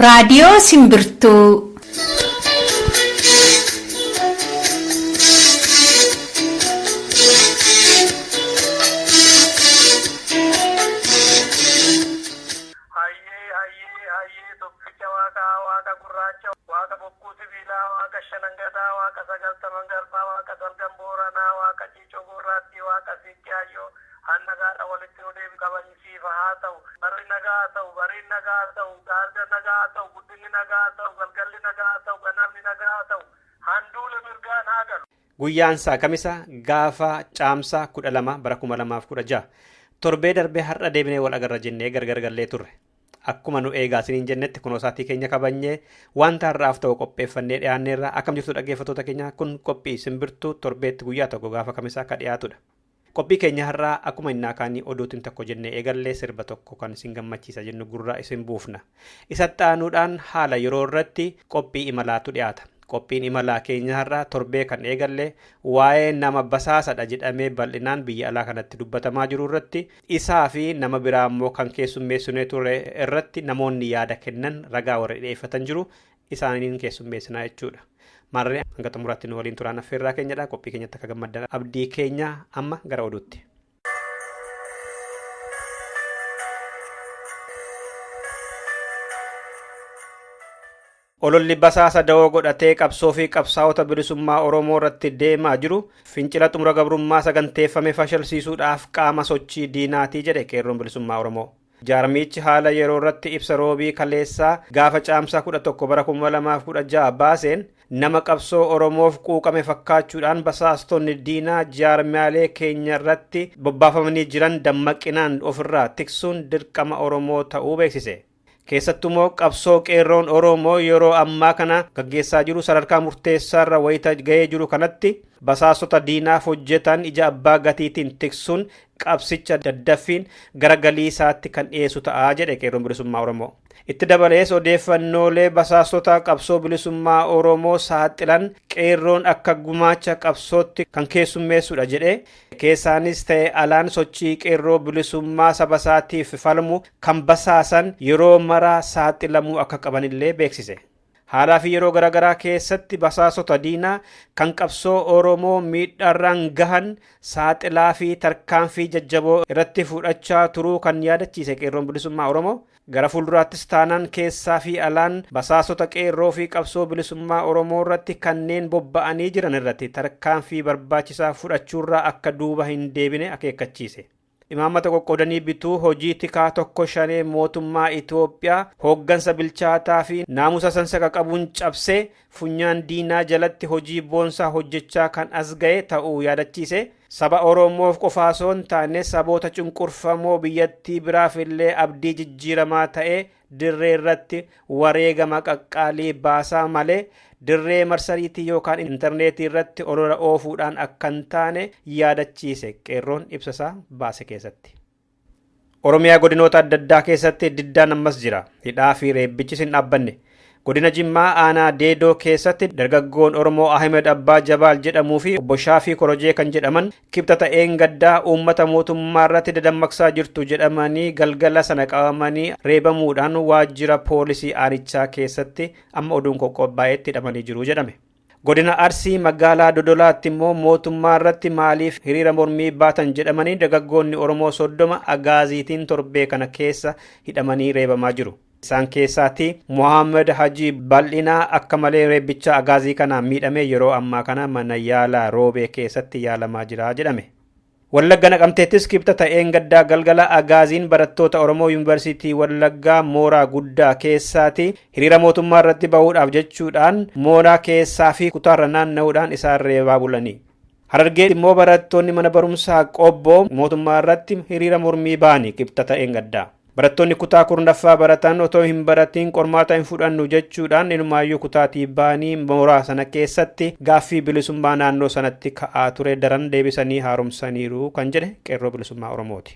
Raadiyoo Simbirtuu. Hayyee hayyee hayyee tokkicha waaqaa waaqa gurraacha waaqa bokkuu sibiilaa waaqa shanangadaa waaqa sagaltaman garbaa waaqa salgan booranaa waaqa ciicoo gurraattii waaqa siiqqee hayyoo hannagaadha walitti nu deebi kabajisiifa haa ta'u barri nagaa haa ta'u bariin nagaa haa ta'u gaarga nagaa haa ta'u guddinni nagaa haa ta'u galgalli nagaa haa ta'u ganamni nagaa haa ta'u handuula mirgaan haa galu. Guyyaan isaa Kamisa gaafa Caamsaa 12 bara 2016. Torbee darbee har'a deebinee wal agarra jennee gargar gallee turre. Akkuma nu eegaa isiniin jennetti kunoo sa'aatii keenya kabajnee wanta har'aaf ta'u qopheeffannee dhiyaanneerra. Akkam jirtu dhaggeeffattoota keenya, kun qophii Simbirtuu torbeetti guyyaa tokko gaafa Kamisaa akka dhiyaatudha. Qophii keenya har'aa akkuma innaa kaanii oduutiin tokko jennee eegallee sirba tokko kan isin gammachiisa jennu gurra isin buufna. Isatti aanuudhaan haala yeroo irratti qophii imalaatu dhiyaata. Qophiin imalaa keenya har'aa torbee kan eegalle waa'ee nama basaasadha jedhamee bal'inaan biyya alaa kanatti dubbatamaa jiru irratti isaa fi nama biraa immoo kan keessummeessinee ture irratti namoonni yaada kennan ragaa warra dhiyeeffatan jiru isaaniin keessummeessinaa jechuudha. Maarree hanga xumuraatti nu waliin turaan affeerraa keenyadha. Qophii keenyatti akka gammaddan abdii keenya, amma gara oduutti. Ololli basaasa dawoo godhatee qabsoo fi qabsaa'ota bilisummaa Oromoo irratti deemaa jiru fincila xumura gabrummaa saganteeffame fashalsiisuudhaaf qaama sochii diinaatii jedhe Qeerroon Bilisummaa Oromoo. Jaarmiichi haala yeroo irratti ibsa Roobii kaleessaa gaafa Caamsaa 11 bara 2016 baaseen, nama qabsoo Oromoof quuqame fakkaachuudhaan basaastonni diinaa jaarmiyaalee keenya irratti bobbaafamanii jiran dammaqinaan ofirraa tiksuun dirqama Oromoo ta'uu beeksise. Keessattumoo qabsoo qeerroon Oromoo yeroo ammaa kana gaggeessaa jiru sadarkaa murteessaarra wayita ga'ee jiru kanatti basaastota diinaaf hojjetan ija abbaa gatiitiin tiksuun qabsicha daddaffiin gara galii isaatti kan dhiyeessu ta'a jedhe Qeerroon Bilisummaa Oromoo. Itti dabalees odeeffannoolee basaastota qabsoo bilisummaa Oromoo saaxilan qeerroon akka gumaacha qabsootti kan keessummeessudha jedhe. Keessaanis ta'e alaan sochii qeerroo bilisummaa saba isaatiif falmu kan basaasan yeroo maraa saaxilamuu akka qabanillee beeksise. Haalaa fi yeroo garaagaraa keessatti basaasota diinaa kan qabsoo Oromoo miidhaarraan gahan saaxilaa fi tarkaanfii jajjaboo irratti fudhachaa turuu kan yaadachiise Qeerroon Bilisummaa Oromoo, gara fuulduraattis taanaan keessaa fi alaan basaasota qeerroo fi qabsoo bilisummaa Oromoo irratti kanneen bobba'anii jiran irratti tarkaanfii barbaachisaa fudhachuurraa akka duuba hin deebine akeekkachiise. Imaammata qoqqoodanii bituu hojii tikaa tokko shanee mootummaa Itoophiyaa hooggansa bilchaataa fi naamusa sansaqa qabuun cabsee funyaan diinaa jalatti hojii boonsaa hojjechaa kan as ga'e ta'uu yaadachiise. Saba Oromoof qofaa osoo hin taane saboota cunqurfamoo biyyattii biraaf illee abdii jijjiiramaa ta'ee dirree irratti wareegama qaqqaalii baasaa malee dirree marsariitii yookaan intarneetii irratti olola oofuudhaan akka hin taane yaadachiise qeerroon ibsasaa baase keessatti. Oromiyaa godinoota adda addaa keessatti diddaan ammas jira. Hidhaa fi reebbichis hin dhaabbanne. Godina Jimmaa aanaa Deedoo keessatti dargaggoon Oromoo Ahmed Abbaa Jabaal jedhamuu fi obbo Shaafii Korojee kan jedhaman Kibxata eengaddaa uummata mootummaa irratti dadammaqsaa jirtu jedhamanii galgala sana qabamanii reebamuudhaan waajjira poolisii aanichaa keessatti amma oduun qoqqobbaa'etti hidhamanii jiru jedhame. Godina Arsii magaalaa Dodolaatti immoo mootummaa irratti maaliif hiriira mormii baatan jedhamanii dargaggoonni Oromoo 30 agaaziitiin torbee kana keessa hidhamanii reebamaa jiru. Isaan keessaatti Mohaammed Hajii Bal'inaa akka malee reebbicha agaazii kanaan miidhamee yeroo ammaa kana mana yaalaa Roobee keessatti yaalamaa jira jedhame. Wallagga Naqamteettis Kibxata eengaddaa galgala agaaziin barattoota Oromoo Yuunivarsiitii Wallaggaa mooraa guddaa keessaati hiriira mootummaa irratti bahuudhaaf jechuudhaan mooraa keessaa fi kutaarra naanna'uudhaan isaan reebaa bulanii. Harargee immoo barattoonni mana barumsaa Qobboo mootummaa irratti hiriira mormii ba'anii Kibxata eengaddaa. Barattoonni kutaa 10ffaa baratan otoo hin baratiin qormaata hin fudhannu jechuudhaan inumaayyuu kutaatii ba'anii mooraa sana keessatti gaaffii bilisummaa naannoo sanatti ka'aa ture daran deebisanii haaromsaniiru kan jedhe Qeerroo Bilisummaa Oromooti.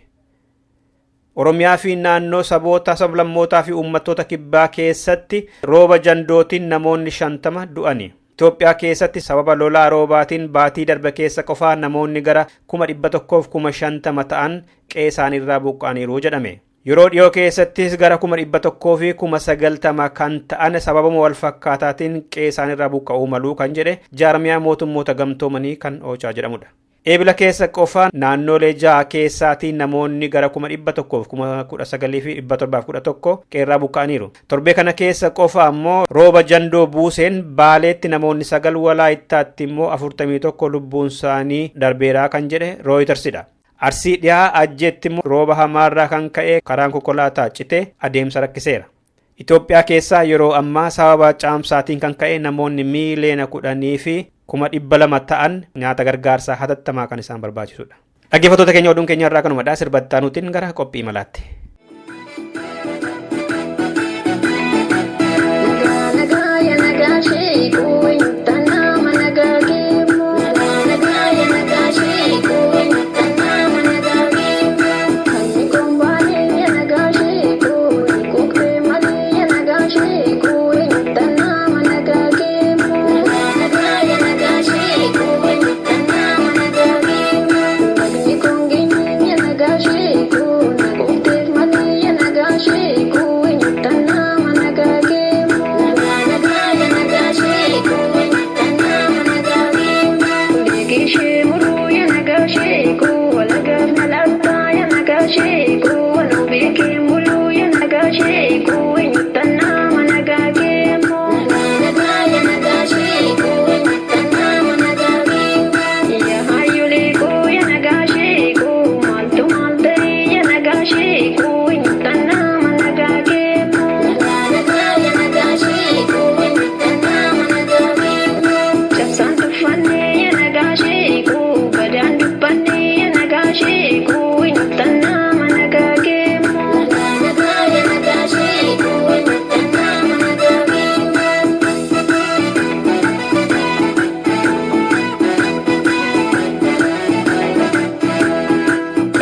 Oromiyaa fi naannoo saboota, sablammootaa fi uummattoota kibbaa keessatti rooba jandootiin namoonni 50 du'ani. Itoophiyaa keessatti sababa lolaa roobaatiin baatii darbe keessa qofaa namoonni gara 150,000 ta'an qe'ee isaaniirraa buqqa'aniiru jedhame. Yeroo dhiyoo keessattis gara 190,000 kan ta'an sababuma wal fakkaataatiin qe'ee isaanirraa buqqa'uu maluu kan jedhe jaarmiyaa mootummoota gamtoomanii kan OCHA jedhamudha. Eebila keessa qofa naannolee 6 keessaatii namoonni gara 119,711 qe'eerraa buqqa'aniiru. Torbee kana keessa qofa ammoo rooba jandoo buuseen Baaleetti namoonni 9, Walaayittaatti immoo 41 lubbuun isaanii darbeeraa kan jedhe Rooyitersidha. Arsii dhiyaa Ajjeetti immoo rooba hamaarraa kan ka'e karaan konkolaataa citee adeemsa rakkiseera. Itoophiyaa keessaa yeroo ammaa sababa caamsaatiin kan ka'e namoonni 10,200,000 ta'an nyaata gargaarsaa hatattamaa kan isaan barbaachisudha. Dhaggeeffattoota keenya, oduun keenya irraa kanumadha. Sirbattaa nutiin gara qophii malaatti.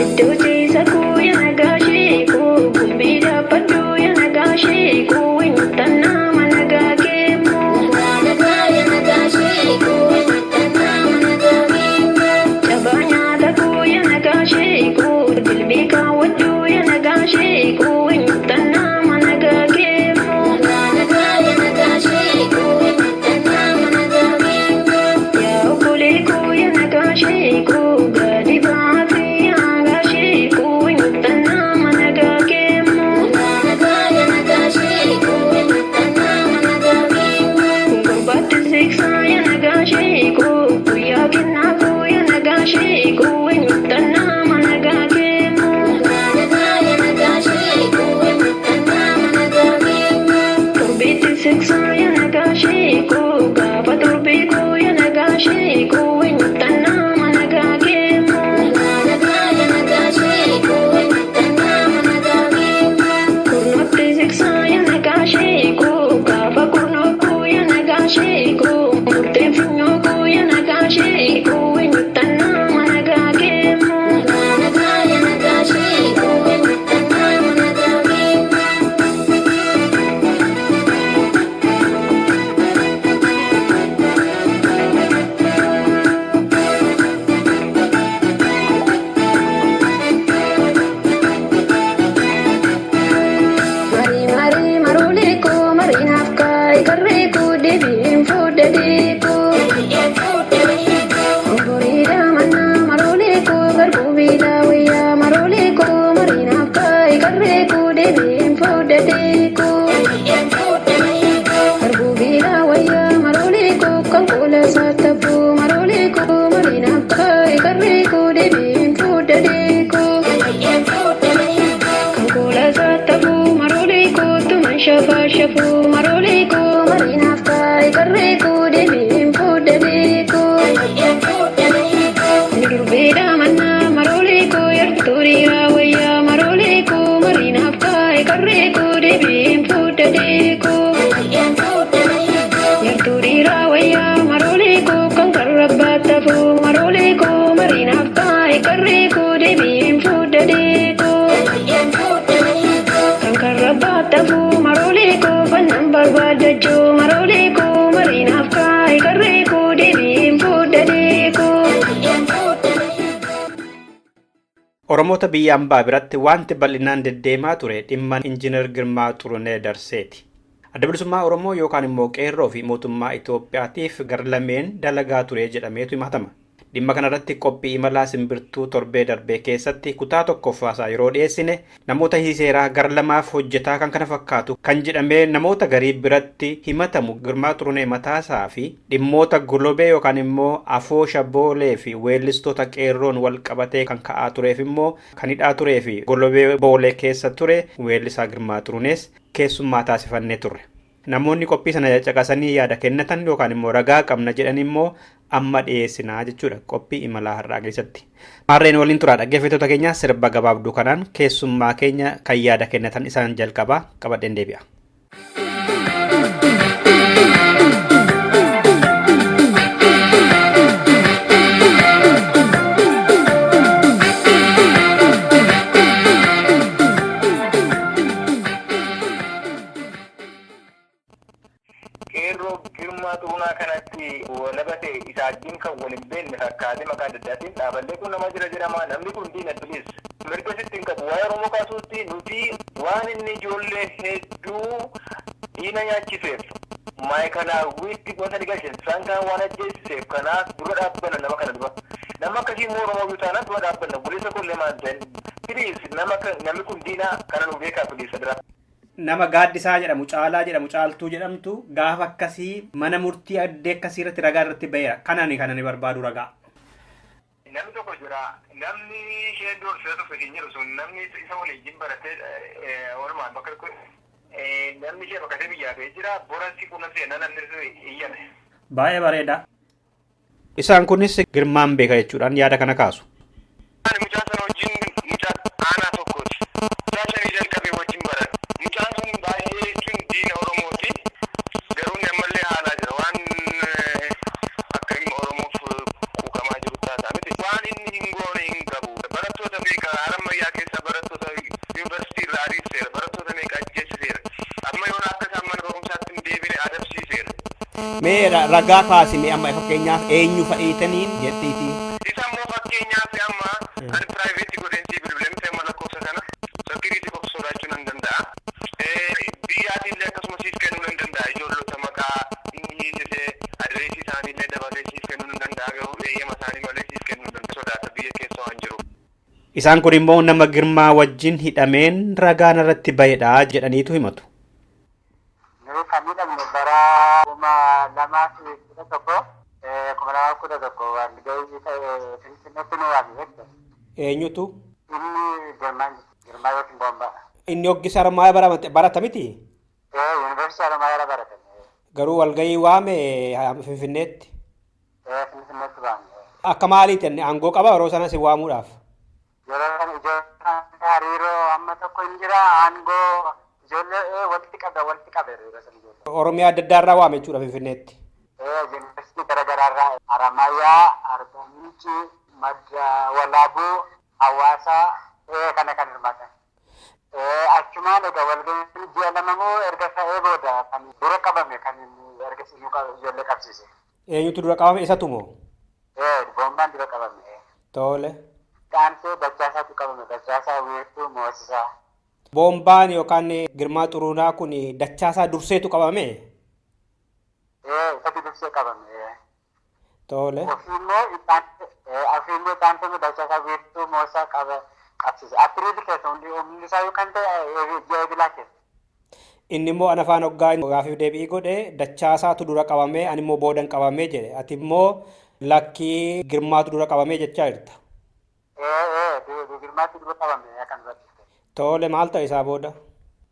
Iddoo ciisa koo yaa nagaa sheekoo, gumbii dhaabbadhuu yaa nagaa sheekoo, eenyuttannaa mana gaageemmoo. Cabaa nyaata koo yaa nagaa sheekoo, dilbii kaawwadhuu yaa nagaa sheekoo, eenyuttannaa mana gaageemmoo. Yaa obbolee koo yaa nagaa sheekoo, gadi baatee yaa nagaa sheekoo, eenyuttannaa mana gaageemmoo. Gurbaatti siksaa yaa nagaa sheekoo, guyyaa kennaa koo yaa nagaa sheekoo, eenyuttannaa mana gaageemmoo. Torbeetti siksaa yaa nagaa sheekoo, gaafa torbee koo yaa nagaa sheekoo, eenyuttannaa mana gaageemmoo. Kurnootti siksaa yaa nagaa sheekoo, gaafa kurnoo koo yaa nagaa sheekoo, murteen funyoo koo yaa nagaa sheekoo, eenyuttannaa mana gaageemmoo. Marii marii maruulee koo, mariinaaf kaa'i qarree koo, deebiin fuudha deekoo. Obboreedha mannaa maruulee koo, garbuu biilaa wayyaa maruulee koo, mariinaaf kaa'i qarree koo, deebiin fuudha deekoo. Garbuu biilaa wayyaa maruulee koo, kan qoola saattafuu maruulee koo, mariinaaf kaa'i qarree koo, deebiin fuudha deekoo. Kan qoola saattafuu maruulee koo, tuman shafaa shafuu maruulee koo, mariinaaf kaa'i qarree koo, deebiin fuudha deekoo. Durbeedha mannaa maruulee koo, yartuu dhiiraa wayyaa maruulee koo, mariinaaf kaa'i qarree koo, deebiin fuudha deekoo. Yartuu dhiiraa wayyaa maruulee koo, kan karra baattafuu maruulee koo, mariinaaf kaa'i qarree koo, deebiin fuudha deekoo. Kan karra baattafuu maruulee koo, fannan barbaadachuu maruulee koo, mariinaaf kaa'i qarree koo, deebiin fuudha deekoo. Oromoota biyya ambaa biratti wanti bal'inaan deddeemaa ture dhimma Injiinar Girmaa Xurunee Darseeti. Adda Bilisummaa Oromoo yookaan immoo qeerroo fi mootummaa Itoophiyaatiif gar-lameen dalagaa ture jedhameetu himatama. Dhimma kanarratti qophii imalaa simbirtuu torbee darbee keessatti kutaa tokkoffaasaa yeroo dhiyeessine namoota hiiseeraa gar-lamaaf hojjetaa kan kana fakkaatu kan jedhamee namoota garii biratti himatamu Girmaa Xurunee mataasaa fi dhimmoota golobee yookaan immoo afoosha boolee fi weellistoota qeerroon wal qabatee kan ka'aa tureef immoo kan hidhaa turee fi golobee boolee keessa ture weellisaa Girmaa Xurunees keessummaa taasifannee turre. Namoonni qophii sana caqasanii yaada kennatan yookaan immoo ragaa qabna jedhan immoo amma dhiyeessinaa jechuudha qophii imalaa har'aa keessatti. Maarreen waliin turaa dhaggeeffattoota keenya sirba gabaabduu kanaan keessummaa keenya kan yaada kennatan isaan jalqabaa qabadheen deebi'a. Qeerroo Girmaa Xurunaa kanatti walabate isa wajjin kan wal hin beekne fakkaatee maqaa adda addaatiin dhaaballee kun nama jira jedhama. Namni kun diina bilis. Mirga sitti hin qabu. Waa'ee Oromoo kaasuutti nuti waan inni ijoollee hedduu diina nyaachiseef maayikalaawwiitti wanta ni galche isaan kaan waan ajjeesiseef kanaaf dura dhaabbanna nama kana dura. Nama akkasii immoo Oromoo biyu taanaan dura dhaabbanna. Buleessa kun lemaan ta'in. Please nama namni kun diina kana nu beekaa please dura. Nama Gaaddisaa jedhamu, Caalaa jedhamu, Caaltuu jedhamtu gaafa akkasii mana murtii addee akkasii irratti ragaa irratti baheera. Kanani kan ani barbaadu ragaa. Namni tokko jira. Namni isheen doorsisa dhufe hin jiru sun namni isa waliin baratee oolmaan bakka tokko namni ishee bakkatee biyyaa ba'ee jira. Boransi quunnamsi jennaan namni sun iyyame. Baay'ee bareeda. Isaan kunis Girmaan beeka jechuudhaan yaada kana kaasu. Ani mucaa sana wajjin mucaa aanaa tokkooti. Mucaa shanii jalqabee wajjin baran. Mucaan sun baay'ee jechuun diina Oromooti. Garuu inni ammallee haalaa jira. Waan akka inni Oromoof quuqamaa jiru taataa miti. Waan inni hin goone hin qabu. Barattoota meeqa Harammayyaa keessa barattoota yuunivarsiitii irraa ariiseera. Barattoota meeqa ajjeesiseera. Amma yoona akka isaan mana barumsaatti hin deebine adabsiiseera. Mee ragaa kaasime amma fakkeenyaaf eenyu fa'iitaniin jettiiti. Isa immoo fakkeenyaaf amma ani private godheen sii bilbile miti amma lakkoofsa kana security qofa sodaachuu nan danda'a. Biyyaatiin illee akkasuma siif kennuu nan danda'a. Ijoollota maqaa inni hiisisee adireesii isaanii illee dabalee siif kennuu nan danda'a. Garuu eeyyama isaanii malee siif kennuu nan sodaata biyya keessa waan jiru. Isaan kun immoo nama Girmaa wajjin hidhameen ragaan irratti bahedha jedhaniitu himatu. Nuyi kan hidhamne bara 2011 2011 walgahii ta'e Finfinneetti nu waame jechuudha. Eenyutu? Inni Girmaa Girmaa yookiin Bombaa. Inni hoggisa Haramayaa barata miti? Yuunivarsiitii Haramayaa barate. Garuu walgahii waame Finfinneetti. Finfinneetti waame. Akka maaliiti inni aangoo qaba yeroo sana si waamuudhaaf? Yeroo sana ijoollee hariiroo amma tokko hin jira aangoo ijoollee walitti qabe walitti qabe yeroo sana ijoollee. Oromiyaa adda addaa irraa waame jechuudha Finfinneetti. Yuunivarsiitii garaagaraa irraa Haramayaa, Arba Minci, Madda Walaabuu, Hawaasaa kana kan hirmaatan. Achumaan egaa walgahiin ji'a lama moo erga ta'ee booda kan dura qabame kan inni erga sinuu ijoollee qabsiise. Eenyutu dura qabame isatu moo? Bombaan dura qabame. Tole. Qaansee Dachaasaatu qabame. Dachaasaa Wiirtuu Moosisaa. Bombaan yookaan Girmaa Xurunaa kun Dachaasaa durseetu qabame? Isatu dursee qabame. Tole. Ofiimmoo itti Dachaasaa Wiirtuu Moosisaa qabsiise. Apiriil keessa hundi humni isaa kan ta'e ji'a eebilaa keessa. Inni immoo ana afaan hoggaa gaafiif deebi'ii godhe Dachaasaatu dura qabame ani immoo boodan qabame jedhe. Ati immoo lakkii Girmaatu dura qabame jechaa jirta. Girmaatu dura qabame kan duratti. Tole maal ta'e isaa booda?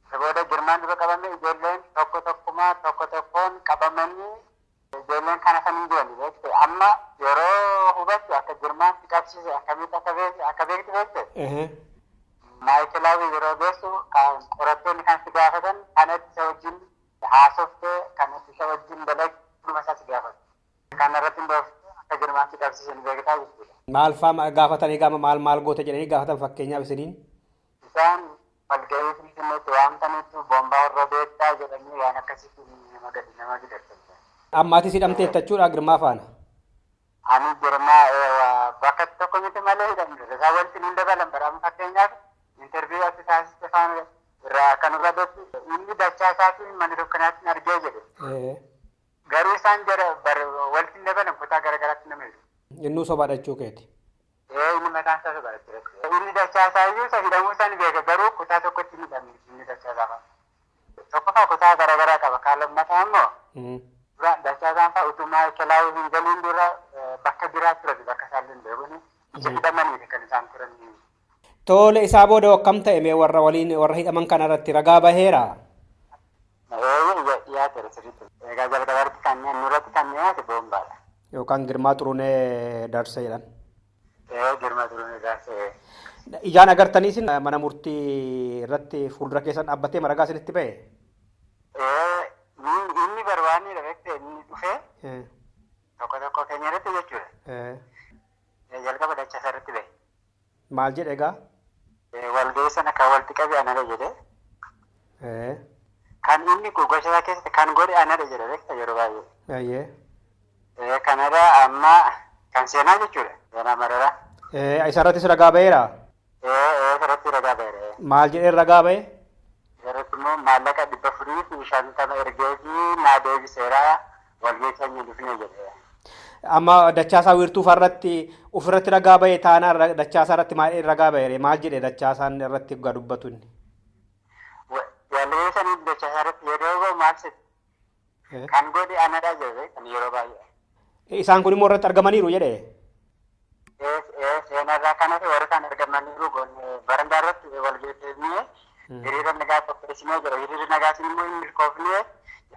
Isa booda Girmaan dura qabame ijoolleen tokko tokkumaa tokko tokkoon qabamanii ijoolleen kana san hin jiran beekte. Amma yeroo hubattu akka Girmaan si qabsiise akkamitti akka beektu beekte. Maayikilaawi yeroo geessu qorattoonni kan si gaafatan kanatti isa wajjin haasoftee kanatti isa wajjin dalaguu isaa si gaafatu. Kana irratti hundoofte akka Girmaan si qabsiise ni beektaa jechuudha. Maal faa gaafatanii gama maal maal goota jedhanii gaafatan fakkeenyaaf isiniin? Isaan walgahii Finfinneetti waamtaniitu bombaa warra beektaa jedhanii waan akkasitti nama gadi nama gidarsan. Amma atis hidhamteetta jechuudha Girmaa faana. Ani Girmaa bakka tokko miti malee hidhamne jechuudha. Isaan walitti nuun dabalan bara fakkeenyaaf interview ati taasiste faana irraa kan hubadhetti inni dachaa isaatiin mana dukkanaatiin argee jedhe. Garuu isaan jara walitti hin dabalan kutaa garaagaraatti nama hidhu. Innuu sobaadha jechuu keeti. Inni mataan isaa sobaadha jechuudha. Inni dachaa isaa iyyuu isa hidhamuu isaa ni beeka garuu kutaa tokkotti hin hidhamne inni dachaa isaa fa'a. Tokkoffaa kutaa garaagaraa qaba. Kaan lammataa immoo dura dachaa isaan fa'a utumaa kelaa'uu hin galiin dura bakka biraa turan bakka isaan hin beekuni. Isa hidhamaniidha kan isaan turan. Tole isaa booda akkam ta'e mee warra waliin warra hidhaman kana irratti ragaa baheera? Dhiyaateera sirriitti. Egaa jalqabarratti kan nurratti kan dhiyaate boombaadha. Yookaan Girmaa Xurunee Darsee jedhan. Girmaa Xurunee Darsee. Ijaan agartaniis mana murtii irratti fuuldura keessan dhaabbatee ragaa isinitti bahe? Inni barbaanni beekte inni dhufee tokko tokko keenya irratti jechuudha. Jalqaba dachaa irratti bahe. Maal jedhe egaa? Walgahii sana kan walitti qabe anadha jedhe. Kan inni gosa isaa keessatti kan godhe anadha jedhe beekta yeroo baay'ee. Kanadha amma kan seenaa jechuudha. Seenaa mararaa. Isarrattis ragaa baheera? Isarratti ragaa baheera. Maal jedhee ragaa bahe? Isarratti immoo maallaqa 450 ergee fi naa deebiseera walgahii keenya dhufne jedhe. Amma Dachaasaa Wiirtuu irratti ofirratti ragaa bahe taanaan Dachaasaa irratti maal ragaa bahe maal jedhe Dachaasaan irratti dhugaa dubbatu inni? Walgahii sanii Dachaasaa irratti yeroo bahu maal jedhe? Kan godhe anadha jedhe kan yeroo baay'ee. Isaan kun immoo irratti argamaniiru jedhe? Seenarraa kanas warri isaan argamaniiru barandaa irratti walgahii teenyee hiriira nagaa qopheessinee jira. Hiriirri nagaa sun immoo hin milkoofnee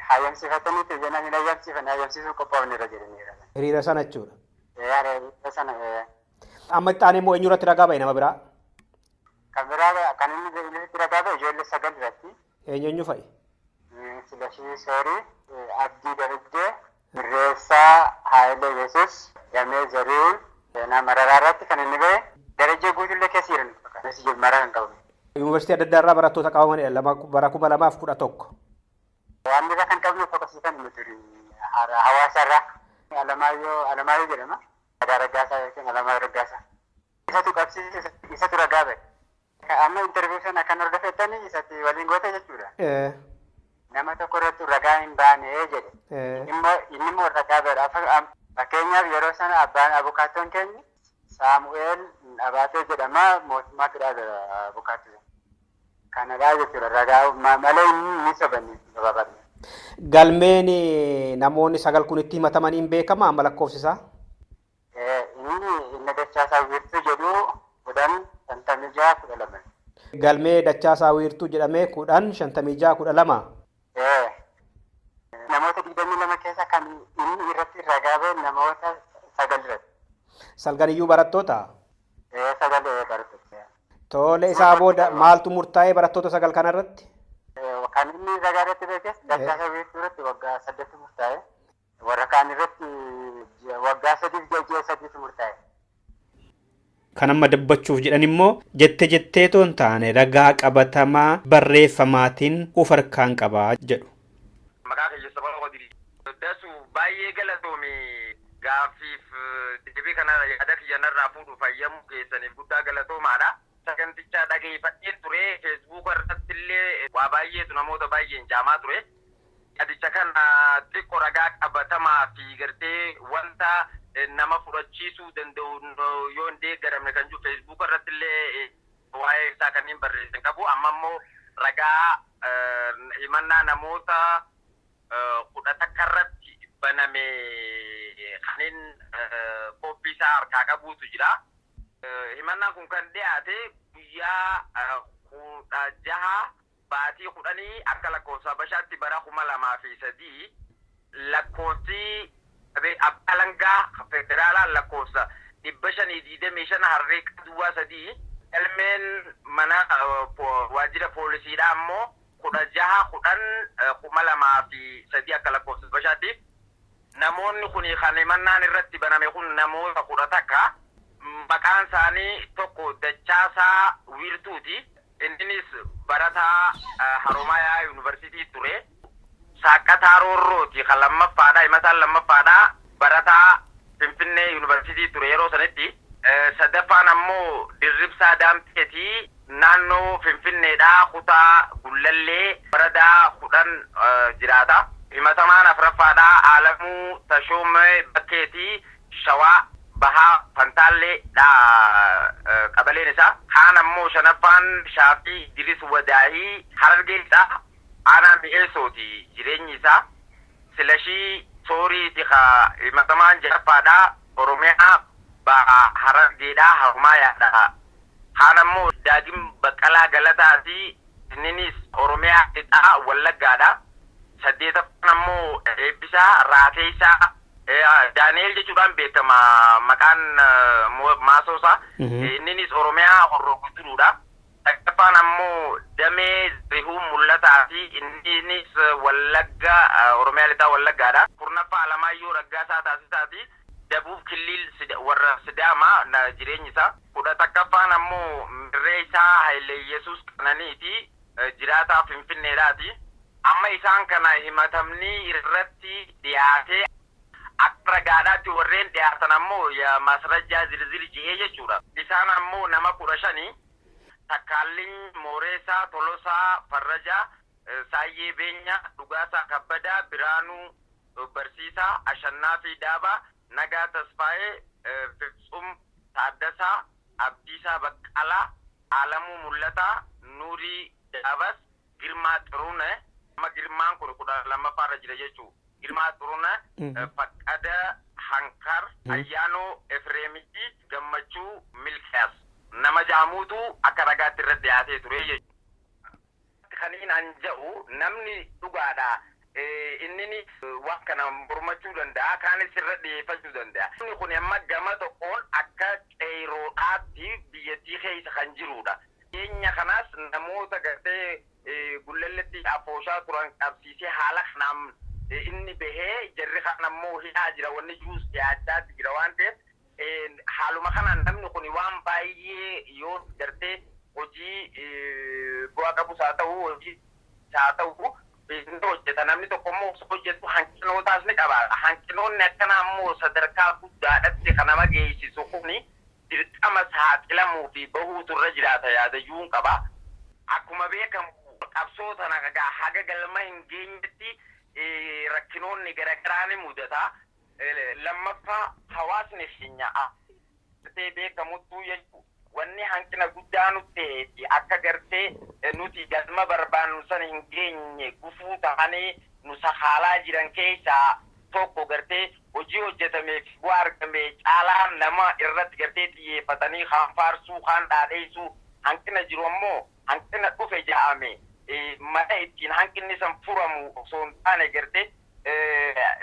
hayyamsiifatanii jenna hin hayyamsiifan hayyamsiisuu qophoofneera jedhaniira. Hiriira sana jechuudha. Hiriira sana. Amma itti aanee immoo eenyu irratti ragaa bahe nama biraa? Kan biraa kan inni irratti ragaa bahe ijoollee 9 irratti. Eenyu eenyu fa'i? Silashii Soorii, Abdii Darajjee, Mirreessaa Haayilee Yesuus, Gamee Zarihuun, Seenaa Mararaa irratti kan inni bahe Darajjee guutuullee keessa jiran fakkaata. Maraa kan qabu. Yuunivarsiitii adda addaa irraa barattoota qabamanidha bara 2011. Waan irraa kan qabnu fokkasiisan nuti hawaasa irraa. Alamaayyoo jedhama. Adaa Raggaasaa yookiin Alamaayyoo Raggaasaa. Isatu qabsiise isatu ragaa bahe. Amma interview sana kan hordofettani isatti waliin goote jechuudha. Nama tokko irratti ragaa hin baane jedhe. Inni immoo ragaa bahe. Fakkeenyaaf yeroo sana abbaan abukaattoon keenya Saamu'eel Abaatee jedhama mootummaatu dhaabe abukaattoo. Kanadhaa jechuudha ragaa malee inni sobanii gabaabadha. Galmeen namoonni 9 kun itti himatamaniin beekama amma lakkoofsi isaa? Inni Dachaasaa Wiirtuu jedhu 10 56 12. Galmee Dachaasaa Wiirtuu jedhamee 10 56 12. Namoota 22 keessa kan inni irratti ragaa bahe namoota 9 irratti. Salgan iyyuu barattoota? 9 barattoota. Tole isaa booda maaltu murtaa'ee barattoota 9 kana irratti? Kan inni ragaa irratti beekes Dachaasaa Wiirtuu irratti waggaa 8 murtaa'e. Warra kaan irratti waggaa 3 ji'a 3 murtaa'e. Kan amma dubbachuuf jedhan immoo jette jetteetoo hin taane ragaa qabatamaa barreeffamaatiin of harkaan qabaa jedhu. Maqaa kiyya saba Qodirii. Dasu baay'ee galatoomi gaaffiif deebii kana yaada kiyyanarraa fuudhuuf hayyamuu keessaniif guddaa galatoomaadha. Sagantichaa dhageeffadheen ture feesbuuka irratti illee waa baay'eetu namoota baay'een jaamaa ture. Yaadicha kana xiqqoo ragaa qabatamaa fi gartee wanta nama fudhachiisuu danda'u yoo hin deeggaramne kan jiru feesbuuka irratti illee waa'ee isaa kanneen barreessan qabu. Amma immoo ragaa himannaa namoota 11 irratti baname kanneen koppii isaa harkaa qabuutu jira. Himannaan kun kan dhiyaate guyyaa 16 baatii 10 akka lakkoofsa Habashaatti bara 2003 lakkoofsi abbaa alangaa federaalaa lakkoofsa 525 harree duwwaa 3 galmeen mana waajjira poolisiidha ammoo 16 10 2003 akka lakkoofsa Habashaatti. Namoonni kun kan himannaan irratti baname kun namoota 11 maqaan isaanii tokko Dachaasaa Wiirtuuti. Innis barataa Haroomayaa Yuunivarsiitii ture. Saaqataa Roorrooti kan lammaffaadha. Himataan lammaffaadha. Barataa Finfinnee Yuunivarsiitii ture yeroo sanitti. Sadaffaan ammoo Ibsaa Daamteetii naannoo Finfinneedhaa kutaa Gullallee Baradaa 10 jiraata. Himatamaan afuraffaadhaa Alamuu Tashoomee Bakkeetii Shawaa Bahaa Fantaallee dha qabaleen isaa. Kaan ammoo shanaffaan Shaafii Idris Wadaahii Harargeedha. Aanaa Mi'eessooti jireenyi isaa. Silashii Sooriiti ka himatamaan jahaffaadha. Oromiyaa Baha Harargeedha Harmaayaadha. Kaan ammoo Daagim Baqqalaa Galataati. Inninis Oromiyaa Lixaa Wallaggaadha. Saddeetaffaan ammoo Eebbisaa Raateessaa Daani'eel jechuudhaan beekama maqaan maasoosaa. Inninis Oromiyaa Horroo Guduruudha. Sagaffaan ammoo Damee Zirihuu Mul'ataati. Inninis Wallagga Oromiyaa Lixaa Wallaggaadha. Kurnaffaa Alamaayyoo Raggaasaa Taasisaati. Dabuub Killiil warra Sidaamaa jireenyi isaa. 11ffaan ammoo Mirreessaa Hayileyesuus Qananiiti. Jiraataa Finfinneedhaati. Amma isaan kana himatamni irratti dhiyaatee akka ragaadhaatti warreen dhiyaatan ammoo masrajjaa zirzir ji'ee jechuudha. Isaan ammoo nama 15 Takkaalliin Mooreessaa Tolosaa Farrajaa Saayyee Beenyaa Dhugaasaa Kabbadaa Biraanuu Barsiisaa Ashannaa fi Daabaa Nagaa Tasfaayee Fitsum Taaddasaa Abdiisaa Baqqalaa Alamuu Mul'ataa Nuurii Daabas Girmaa Xiruune amma Girmaan kun 12ffaarra jira jechuudha. Girmaa Xiruune Faqqada Hankar Ayyaanoo Efreemitti Gammachuu Milkiyaas nama jaamuutu akka ragaatti irratti dhiyaatee ture jechuudha. Kaniin an jedhu namni dhugaadha. Inni waan kana mormachuu danda'a kaanis irra dhiyeeffachuu danda'a. Inni kun amma gama tokkoon akka qeeroodhaatti biyyattii keessa kan jirudha. Keenya kanaas namoota gartee Gullalletti afooshaa turan qabsiisee haala kanaan inni bahee jarri kan ammoo hidhaa jira wanni juus dhiyaachaa jira waan ta'eef haaluma kanaan namni kun waan baay'ee yoo gartee hojii bu'aa qabus haa ta'u hojii haa ta'u inni hojjeta namni tokko immoo osoo hojjetu hanqinootaas ni qaba. Hanqinoonni akkanaa immoo sadarkaa guddaadhatti kan nama geessisu kuni dirqama saaxilamuu fi bahuutu irra jiraata yaadayyuun qaba. Akkuma beekamu qabsoo tana haga galma hin geenyetti rakkinoonni garaagaraa ni mudata. Lammaffaa hawaasni keenya gartee beekamuttuu jechuudha. Wanni hanqina guddaa nutti akka gartee nuti galma barbaannu sana hin geenye gufuu ta'anii nu sakaalaa jiran keessaa tokko gartee hojii hojjetamee fi bu'aa argame caalaa nama irratti gartee xiyyeeffatanii kaan faarsuu kaan dhaadheessuu hanqina jiru ammoo hanqina dhufe ja'ame mala ittiin hanqinni san furamu osoo hin taane gartee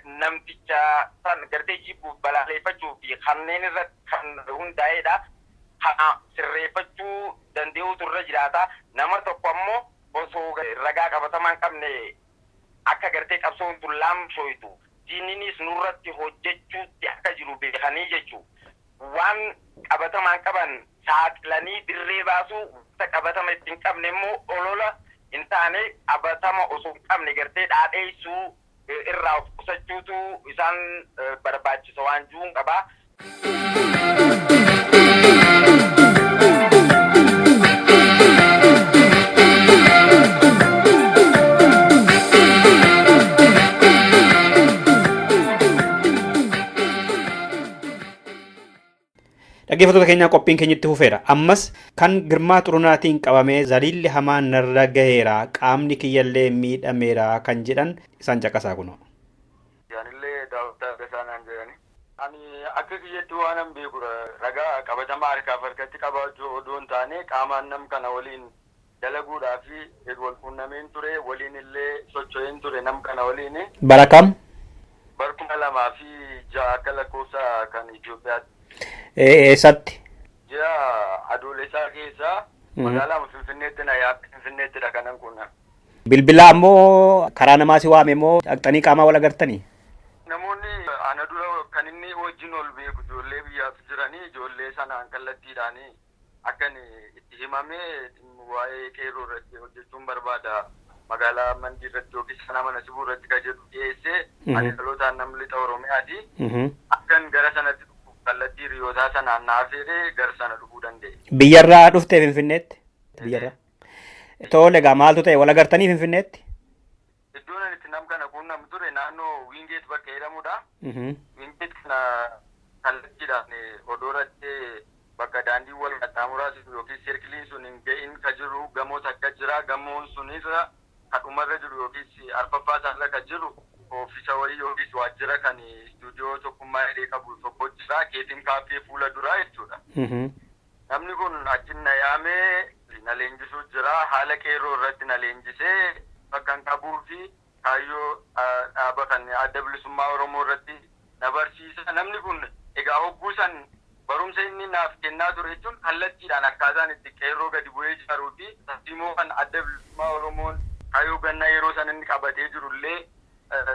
namticha san gartee jibbuuf balaaleffachuu fi kanneen irratti kan hundaa'edha. Kana sirreeffachuu danda'uutu irra jiraata. Nama tokko ammoo osoo ragaa qabatamaa hin qabne akka gartee qabsoon tun laamshoytu diinninis nurratti hojjechuutti akka jiru beekanii jechuudha. Waan qabatamaan qaban saaxilanii dirree baasuu wanta qabatama itti hin qabne immoo olola hin taane qabatama osoo hin qabne gartee dhaadheessuu irraa of qusachuutu isaan barbaachisa waan jiruun qabaa. Dhaggeeffattoota keenyaa qophiin keenya itti fufeera. Ammas kan Girmaa Xurunaatiin qabamee zaliilli hamaan narra gaheera qaamni kiyyallee miidhameera kan jedhan isaan caqasaa kunoo. Anillee Daawit Taaddasaa naan jedhani. Ani akka kiyyatti waan an beeku ragaa qabatamaa harkaaf harkatti qabaachuu odoo hin taane qaamaan nam kana waliin dalaguudhaa fi wal quunnameen ture waliin illee socho'een ture nam kana waliin. Bara kam? Bara 2006 akka lakkoofsa kan Itoophiyaatti. Eessatti? Ji'a adoolessaa keessa magaalaa Finfinneetti na yaabbe Finfinneettidha kanan quunname. Bilbilaa ammoo karaa namaa si waame moo dhaqxanii qaamaa wal agartanii? Namoonni ana dura kan inni wajjin ol beeku ijoollee biyyaaf jiranii ijoollee sanaan kallattiidhaan akka inni itti himamee waa'ee qeerroo irratti hojjechuun barbaada magaalaa Mandii irratti yookiis sana mana sibuu irratti kan jedhu dhiyeessee ani dhalootaan nama lixa Oromiyaati. Akkan gara sanatti dhufu kallattii hiriyootaa sanaan naaf jedhee gara sana dhufuu danda'e. danda'e. Biyyarraa dhuftee Finfinneetti? Biyyarraa. Tole egaa maaltu ta'e wal agartanii Finfinneetti? Iddoon ani itti nam kana quunnamu ture naannoo Wingeet bakka jedhamudha. Wingeet kana kallattiidhaan odoorratti bakka daandii wal qaxxaamuraa yookiin sirkiliin sun hin ga'in ka jiru gamoo takka jira, gamoon sunirra kadhumarra jiru yookiis arfaffaa isaarra ka jiru oofisa wayii yookiis waajjira kan istuudiyoo tokkummaa hidhee qabu tokko jira, keetiin kaaffee fuula duraa jechuudha. Namni kun achi na yaamee na leenjisuu jira, haala qeerroo irratti na leenjisee bakka hin qabuu fi kaayyoo dhaaba kan Adda Bilisummaa Oromoo irratti na barsiisa. Namni kun egaa hogguu san barumsa inni naaf kennaa ture jechuun kallattiidhaan akkaataan itti qeerroo gadi bu'ee ijaaruu fi tarsiimoo kan Adda Bilisummaa Oromoon kaayyoo gannaa yeroo san inni qabatee jirullee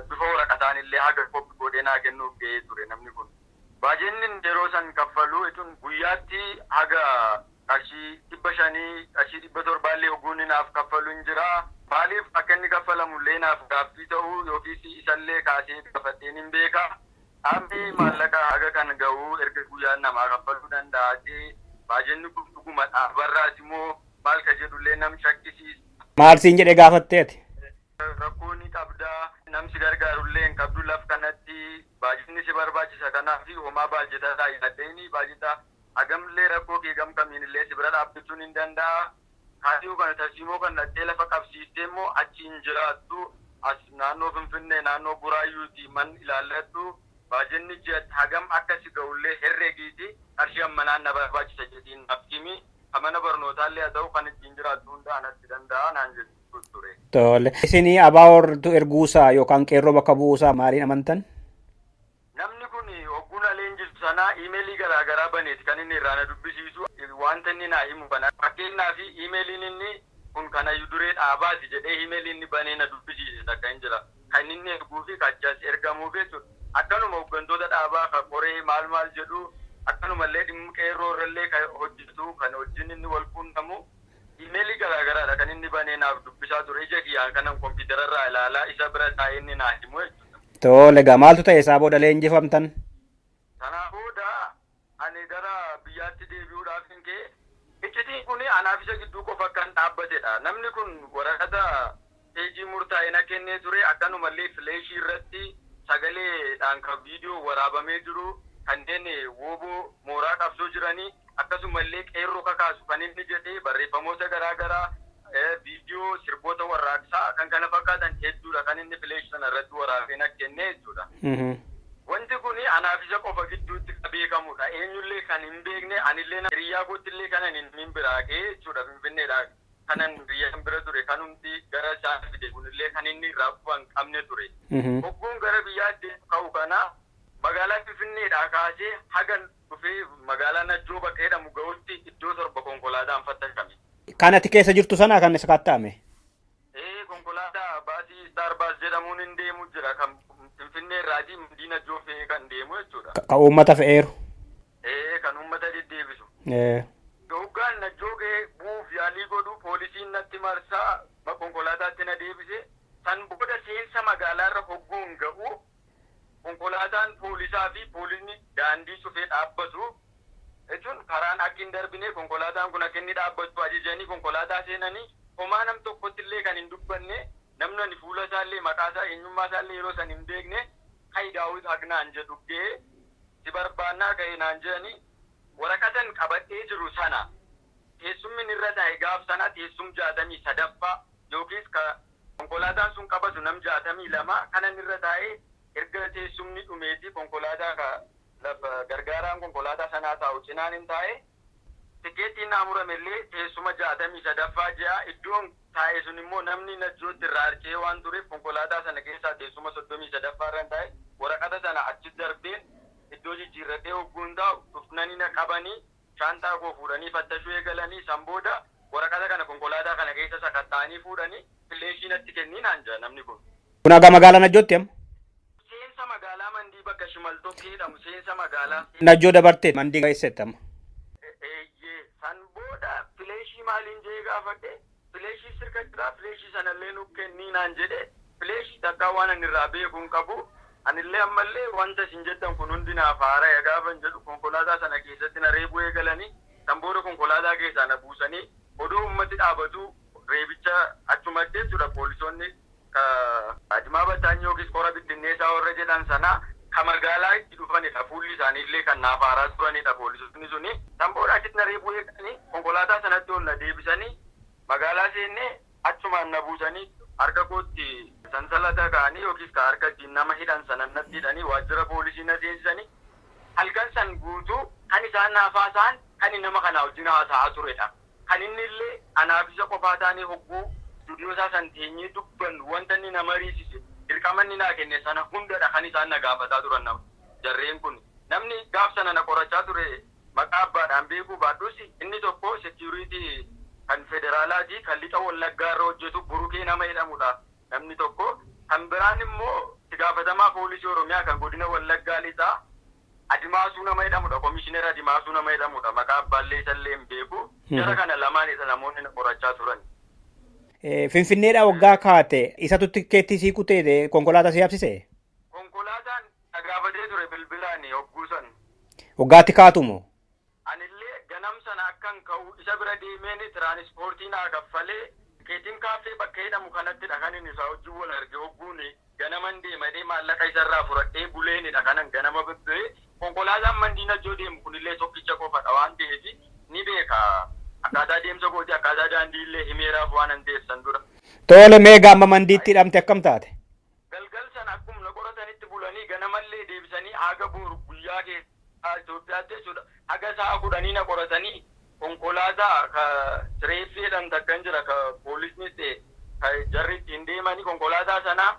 bifa waraqataan illee haga koppii godhee naa kennuuf ga'ee ture namni kun. Baajeenni yeroo san kaffalu jechuun guyyaatti haga qarshii 500, qarshii 700 illee hogguun naaf kaffalu hin jira. Maaliif akka inni kaffalamu illee naaf gaaffii ta'uu yookiis isallee kaasee gaafadheen hin beeka. Dhaabni maallaqa haga kan ga'u erga guyyaan namaa kaffaluu danda'a. Baajeenni kun dhuguma dhaabarraas immoo maal ka jedhullee nam shakkisiisa. Maal siin jedhee gaafatteeti? Rakkoo ni qabdaa, namsi gargaarullee hin qabdu laf kanatti, baajinni si barbaachisa kanaaf homaa baajetaa yaaddeeni baajeta hagamillee rakkoo kee gam kamiinillee si bira dhaabbachuun hin danda'a. Kaayyoo kana tarsiimoo kan dhaqxee lafa qabsiistee immoo achi hin jiraattu, as naannoo Finfinnee naannoo Buraayyuuti man ilaalladhu, baajenni ji'atti hagam akka si ga'ullee herreegiiti qarshii ammanaan na barbaachisa jedhiin naaf himi, mana barnootaallee haa ta'u kan ittiin jiraattu hunda anatti danda'a naan jedhu ture. Tole. Isin ABO erguusaa yookaan qeerroo bakka bu'uusaa maaliin amantan? Namni kun hogguun leenjisu sanaa iimeelii garaagaraa baneeti kan inni irraa na dubbisiisu, wanta inni naa himu kana. Fakkeenyaaf iimeeliin inni kun kana duree dhaabaati jedhee iimeeliin inni banee na dubbisiise takka hin jira. Kan inni erguu fi kachas ergamuuf jechuudha. Akkanuma hooggantoota dhaabaa kan qoree maal maal jedhu akkanumallee dhimma qeerroo irrallee kan hojjetu kan wajjin inni wal quunnamu iimeelii garaagaraadha kan inni banee naaf dubbisaa ture. Ija kiyyaan kanan kompiitararraa ilaalaa isa bira taa'ee inni naa himu jechuudha. Tole egaa maaltu ta'e isaa booda leenjifamtan? Sanaa booda ani gara biyyaatti deebi'uudhaaf hin ka'e. Iccitiin kun anaaf isa gidduu qofa kan dhaabbatedha. Namni kun waraqata peejii murtaa'e na kennee ture, akkanumallee fileeshii irratti sagaleedhaan kan viidiyoo waraabamee jiru kanneen wooboo mooraa qabsoo jiranii akkasumallee qeerroo kakaasu kan inni jedhee barreeffamoota garaagaraa viidiyoo sirboota warraaqsaa kan kana fakkaatan hedduudha kan inni fileeshii sana irratti waraabee na kennee jechuudha. Wanti kun anaaf isa qofa gidduutti beekamudha. Eenyullee kan hin beekne, anillee hiriyyaa koottillee kanan hin biraa ga'ee jechuudha Finfinneedha. Kanan hiriyyaan bira ture kanumti gara isaa fide kunillee kan inni irraa bu'aa hin qabne ture. Hogguun gara biyyaatti ka'u kana magaalaa Finfinneedhaa kaasee haga dhufee magaalaa Najjoo bakka jedhamu ga'utti iddoo 7 konkolaataan fattashame. Kan ati keessa jirtu sana kan isa katta'ame? Konkolaataa baasii Star Bus jedhamuun hin deemu jira kan Finfinnee irraatii Mandii Najjoo fe'ee kan deemu jechuudha. Kan uummata fe'eeru. Kan uummata deddeebisu. Hoggaan Najjoo ga'ee bu'uuf yaalii godhu poolisiin natti marsaa konkolaataatti na deebise. San booda seensa magaalaarra hogguun ga'u konkolaataan poolisaa fi poolisni daandii cufee dhaabbatu jechuun karaan akka hin darbine konkolaataan kun akka inni dhaabbatu ajajanii konkolaataa seenanii homaa nam tokkotti illee kan hin dubbanne, namni ani fuula isaallee maqaa isaa eenyummaa isaallee yeroo san hin beekne kai Daawit Hagnaan jedhu ga'ee si barbaannaa ka'e naan jedhanii waraqatan qabadhee jiru sana teessumni irra taa'e gaaf sana teessum 63ffaa yookiis ka konkolaataan sun qabatu nam 62 kanan irra taa'ee erga teessumni dhumeeti konkolaataa ka lafa gargaaraan konkolaataa sanaa taa'u cinaan hin taa'e tikeettiin naa murame illee teessuma 63ffaa ji'a iddoon taa'e sun immoo namni Najjootti irraa harca'ee waan tureef konkolaataa sana keessaa teessuma 33ffaa irra hin taa'e waraqata sana achi darbeen iddoo jijjiirradhee hogguun taa'u dhufnanii na qabanii shaantaa koo fuudhanii fattashuu eegalanii san booda waraqata kana konkolaataa kana keessa sakatta'anii fuudhanii fileeshii natti kennii naan jedha namni kun. Kun haga magaalaa Najjootti amma? Seensa magaalaa Mandii bakka Shimaltokkee jedhamu seensa magaalaa. Najjoo dabartee Mandii geessetti amma? Eeyyee, san booda fileeshii maaliin jedhee gaafadhe, fileeshii sirka jira, fileeshii sanallee nuuf kennii naan jedhe, fileeshii takkaa waan ani irraa beeku hin qabu. Anillee ammallee wanta isin jettan kun hundi naaf haaraya gaafa hin jedhu konkolaataa sana keessatti na reebuu eegalanii san booda konkolaataa dhaabatu reebicha achumatti jechuudha poolisoonni Adimaa Battaanyii yookiis qora bittinneessaa warra jedhan sana ka magaalaa itti dhufanidha. Fuulli isaaniillee kan naaf haaraa turanidha poolisoonni suni. San booda achitti na reebuu eeganii konkolaataa sanatti ol na deebisanii magaalaa seennee achumaan na buusanii harka kootti sansalata ka'anii yookiis ka harka ittiin nama hidhan sana natti hidhanii waajjira poolisii na seensisanii halkan san guutuu kan isaan naaf haasa'an kan nama kana wajjin haasa'aa turedha. Kan inni illee anaaf isa qofaa taanee hogguu istuudiyoo isaa san teenyee dubbannu wanta inni nama riisise dirqama inni naa kenne sana hundadha kan isaan na gaafataa turan nama jarreen kun. Namni gaaf sana na qorachaa ture maqaa abbaadhaan beekuu baadhus inni tokko sekiyuriitii kan federaalaati kan lixa wallaggaa irra hojjetu Burukee nama jedhamudha namni tokko. Kan biraan immoo itti gaafatamaa poolisii Oromiyaa kan godina wallaggaa lixaa Adimaasuu nama jedhamudha. Komishineera Adimaasuu nama jedhamudha. Maqaa abbaallee isallee hin beeku. Jara kana lamaanidha namoonni na qorachaa turan. Finfinneedhaa waggaa kaate isatu tikkeettii sii kutee konkolaataa si yaabsise? Konkolaataan na gaafatee ture bilbilaan hogguu san. Waggaatti kaatu moo? Anillee ganam sana akkan ka'u isa bira deemeen tiraanispoortii naa kaffalee keetiin kaaffee bakka jedhamu kanattidha kan inni isaa wajjin wal arge hogguun ganaman deemadee maallaqa isarraa fudhadhee buleenidha kanan ganama babbee konkolaataan mandiina ijoo deemu kunillee tokkicha qofadha waan ta'eef ni beeka. Akkaataa deemsa kooti akkaataa daandii illee himeeraaf waan an teessan dura. Tole mee gaama mandiitti hidhamte akkam taate? Galgal sana akkuma na qoratanitti bulanii ganamallee deebisanii haga boru guyyaa keessaa Itoophiyaatti jechuudha. Haga sa'a 10 na qoratanii konkolaataa ka sireeffii jedhamtu akkan jira ka poolisni ta'e ka jarri ittiin deemanii konkolaataa sana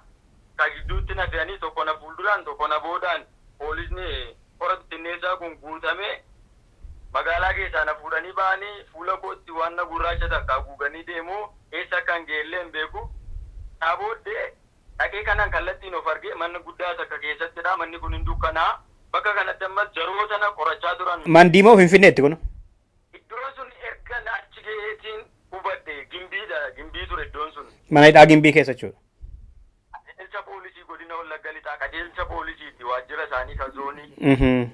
ka gidduutti na fe'anii tokko na fuulduraan tokko na boodaan poolisni qora bittinneessaa kun guutamee magaalaa keessaa na fuudhanii ba'anii fuula kootti waan na gurraacha takka haguuganii deemu eessa akka hin geellee hin beeku. Naa booddee dhaqee kanan kallattiin of argee manni guddaa takka keessattidha. Manni kun hin dukkanaa. Bakka kanatti ammas jaroota na qorachaa turan. Mandii moo Finfinneetti kun? Iddoon sun erga na achi ga'eetiin hubadhe gimbiidha. Gimbii ture iddoon sun. Mana hidhaa gimbii keessa jechuudha. Qajeelcha poolisii godina Wallagga Lixaa qajeelcha poolisiiti waajjira isaanii kan zoonii.